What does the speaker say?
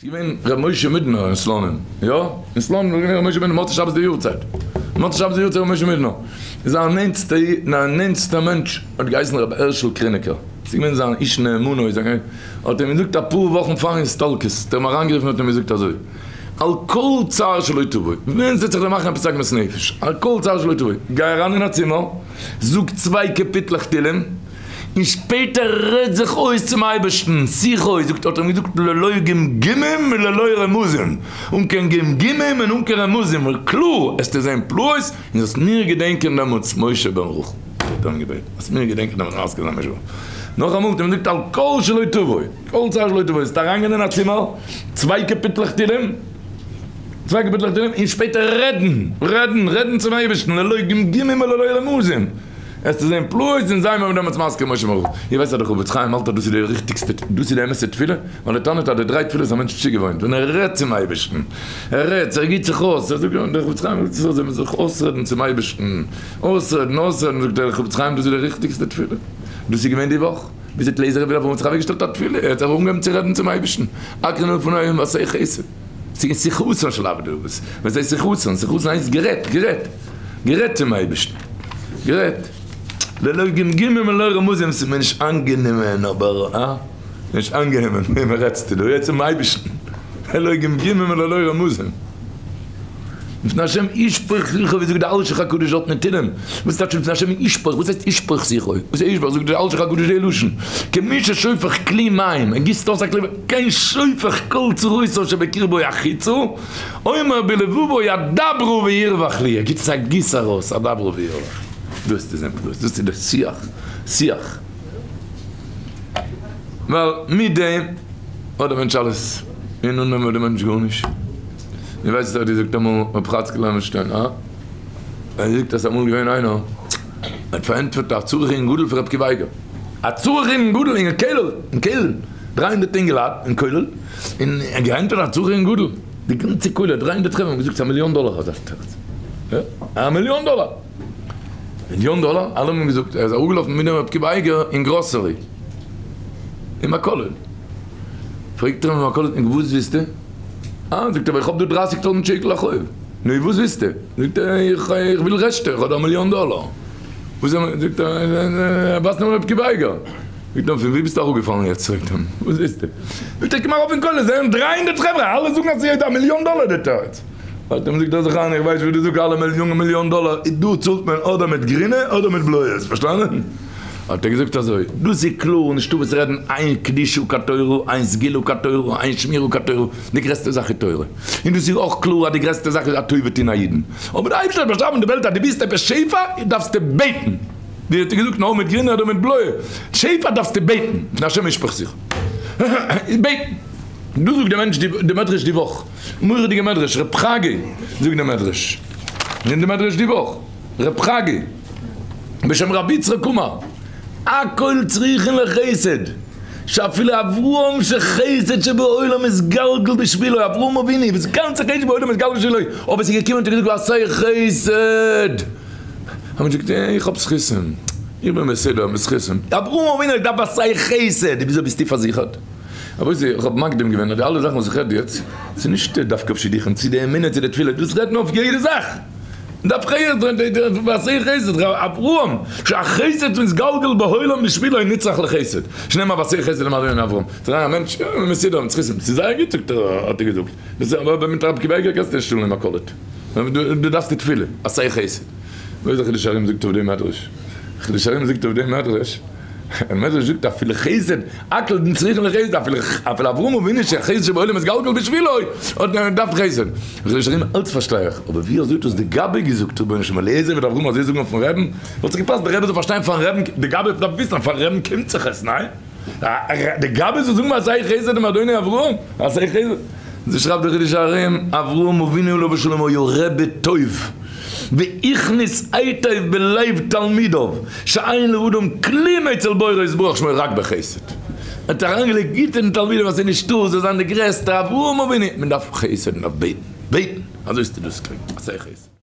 ס'איז געווען ר' משה מידנער אין סלאנים, יא? אין סלאנים איז געווען ר' משה מידנער מוצאי שבת די יארצייט, מוצאי שבת די יארצייט ר' משה מידנער, זיין נענטסטע נענטסטע מענטש האט געהייסן ר' הערשל קריניקער, ס'איז געווען זיין איש נאמנו, איז ער האט אים געזאגט אפאר וואכן פארן הסתלקות, האט ער אים אריינגערופן האט אים געזאגט אזוי, על כל צרה שלא תבוא, ווען ס'וועט זיך דיר מאכן עפעס עגמת נפש, על כל צרה שלא תבוא, גיי אריין אין א צימער, זאג צוויי קאפיטלעך תהילים, און שפעטער רעד זיך אויס צום אייבערשטן, שיחות, זאגט האט ער אים געזאגט ללא גמגומים וללא רמזים, אן קיין גמגומים און אן קיין רמזים, קלאר עסטו זען פלאות, און זאלסט מיר געדענקען דעמאלטס משה בן רחל, האט ער אים געבעטן, זאלסט מיר געדענקען דעמאלטס מזכיר זיין משה בן רחל, נאכאמאל האט ער אים געזאגט על כל שלא תבוא, כל צרה שלא תבוא, זאלסט אריינגיין אין א צימער, צוויי קאפיטלעך תהילים, צוויי קאפיטלעך תהילים, און שפעטער רעדן, רעדן, רעדן צום אייבערשטן, ללא גמגומים וללא רמזים. עסטו זען פלאות און זיי מיר דעמאלטס מזכיר משה ברוך הוא. איר ווייסט אז דער חפץ חיים האלט אז דאס איז די ריכטיגסטע, דאס איז די אמת'ע תפילה, ווייל ער טענה'ט אז די דריי תפילות א מענטש איז צוגעוואוינט ווען ער רעדט צום אייבערשטן, ער רעדט, ער גיט זיך אויס, ער זאגט, דער חפץ חיים זאגט עס אזוי, מען זאל זיך אויסרעדן צום אייבערשטן, אויסרעדן, אויסרעדן, זאגט דער חפץ חיים דאס איז די ריכטיגסטע תפילה, דאס איז געווען די וואך, ווי זאגט לעזער רבי אברהם האט זיך אוועקגעשטעלט א תפילה, ער האט זיך אנגעהויבן צו רעדן צום אייבערשטן, אקרינא לפניהם ועשה חסד. ס'איז שיחתן של עבדי אבות, ווען ס'איז שיחתן, שיחתן הייסט גערעדט, גערעדט, גערעדט צום אייבערשטן, גערעדט, ללא גמגומים ולא רמזים, ס'איז מיר נישט איינגענומען אבער אה, נישט איינגענומען, וועמען רעדסטו דא, רעד צום אייבערשטן, ללא גמגומים וללא רמזים. לפני השם ישפוך שיחו, ווי זאגט די אלשיך הקדוש דארט אין תהילים, וואס טייטש לפני השם ישפוך, וואס הייסט ישפוך שיחו, וואס איז ישפוך, זאגט די אלשיך הקדוש די לשון, כמי ששופך כלי מים, ער גיסט אויס א כלי, כן שופך כל צרותיו שבקרבו החיצה, אומר בלבבו אדברה וירווח לי, ער גיבט עס א גיס ארויס, אדברה וירווח, דאס איז דאס, דאס איז די שיח, שיח, ווייל מיט דעם האט דער מענטש אלעס, און אן דעם האט דער מענטש גארנישט. איר ווייסט וואס ער האט געזאגט אמאל רב חאצקל לעמערשטיין, הא? ער האט געזאגט אז ס'איז אמאל געווען איינער האט פארענטפערט א צריך עיון גדול פון רב עקיבא אייגער, א צריך עיון גדול אין כולל, אין כולל, 300 אינגעלייט אין כולל, און ער האט געענטפערט א צריך עיון גדול, די גאנצע כולל, 300 חברה האבן געזאגט ס'איז א מיליאן דאלער אזא תירוץ, א מיליאן דאלער! מיליאן דאלער? אלע האבן געזאגט, ער איז אראפגעלאפן מיט דעם רב עקיבא אייגער אין גראסערי, אין מכולת, פרעגט ער אים אין מכולת, און וואס ווילסטו? אה, זאגט ער, איך האב דא דרייסיג טויזנט שקל א חוב. נו, וואס ווילסטו? זאגט ער, איך וויל רעשטע, איך האב דא א מיליאן דאלאר. וואס איז? זאגט ער, וואס נאר רב עקיבא אייגער? זאגט ער, פון ווי ביסטו אראפגעפאלן יעצט? פרעגט ער אים, וואס ווילסטו? זאגט ער, קום ארויף אין כולל, זענען 300 חברה, אלע זאגן אז ס'איז א מיליאן דאלאר די תירוץ. האט אים זאגט ער זיך איין, איך ווייס וואס דו זאגסט, אלע מיליאן מיליאן דאלאר, דא צאלט מען אדער מיט גרינע אדער מיט בלויע, פארשטאנען? האט ער געזאגט אזוי, דאס איז קלאר, נישטא וואס רעדן, אין קדושה כתורה, אין סגולה כתורה, אין שמירה כתורה, די גרעסטע זאך איז תורה. און דאס איז אויך קלאר אז די גרעסטע זאך איז א טובה טון א אידן. אבער די אייבערשטער האט באשאפן די וועלט אז דו ווילסט עפעס שפע, דארפסטו בעטן. ווי האט ער געזאגט, נאר מיט גרינע אדער מיט בלויע, שפע דארפסטו בעטן, פון השם ישפוך שיחו. בעטן. דא זאגט די מענטש די מדרש די וואך, מורא'דיגע מדרש, ר' חגי זאגט די מדרש, אין די מדרש די וואך. ר' חגי, בשם רבי יצחק אמר, הכל צריכין לחסד, שאפילו אברהם שחסד שבעולם מתגלגל בשבילו, אברהם אבינו וואס גאנצע חסד שבעולם מתגלגל בשבילו, אבער ס'איז געקומען און געזאגט ועשה חסד, האט מען געזאגט איך האב זכותים, איך בין מסודר מיט זכותים, אברהם אבינו האט געדארפט ועשה חסד, וויאזוי ביסטו פארזיכערט? רבותי, איך האב מקדים געווען אז די אלע זאכן וואס איך רעד יעצט, ס'איז נישט דווקא אויף שידוכים, צו די אמונה צו די תפילה, דאס רעדט מען אויף יעדע זאך. דארף חסד, ועשה חסד, אברהם, שהחסד מתגלגל בעולם בשבילו נצרך לחסד, שנאמר ועשה חסד עם אבינו אברהם, זיי א מענטש מסודר מיט זכותים, ס'איז זייער גוט זאגט ער, האט ער געזאגט, דאס איז אבער מיט רב עקיבא אייגער קענסטו נישט צאלן אין מכולת, דו דארפסט די תפילה, עשה חסד, וואס איז די חידושי הרי"ם זאגט אויף דעם מדרש, חידושי הרי"ם זאגט אויף דעם מדרש. מדרש זאגט אפילו חסד, הכל צריכין לחסד, אפילו אפילו אברהם אבינו שחסד שבעולם מתגלגל בשבילו, האט געדארפט חסד. איך זאג שוין אלץ פארשטיי איך, אבער ווי אזוי האט עס די גבאי געזאגט רבונו של עולם אליעזר וועט אברהם אזוי זאגן אויפן רעבן, וואלט זיך געפאסט די רבי זאל פארשטיין פארן רעבן, די גבאי דארף וויסן אז פארן רעבן קומט זיך עס, ניין? די גבאי זאל זאגן ועשה חסד עם אדוני אברהם, ועשה חסד. אזוי שרייבט דער חידושי הרי"ם, אברהם אבינו עליו השלום היה רבי טוב, והכניס היטב בלב תלמידיו, שאין לאדם כלום אצל בוראו יתברך שמו רק בחסד. ער האט אריינגעלייגט גוט אין די תלמידים אז ס'איז נישטא זאל זיין די גרעסטע אברהם אבינו, מען דארף חסד, מען דארף בעטן, בעטן, אזוי וועסטו דאס קריגן, עשה חסד.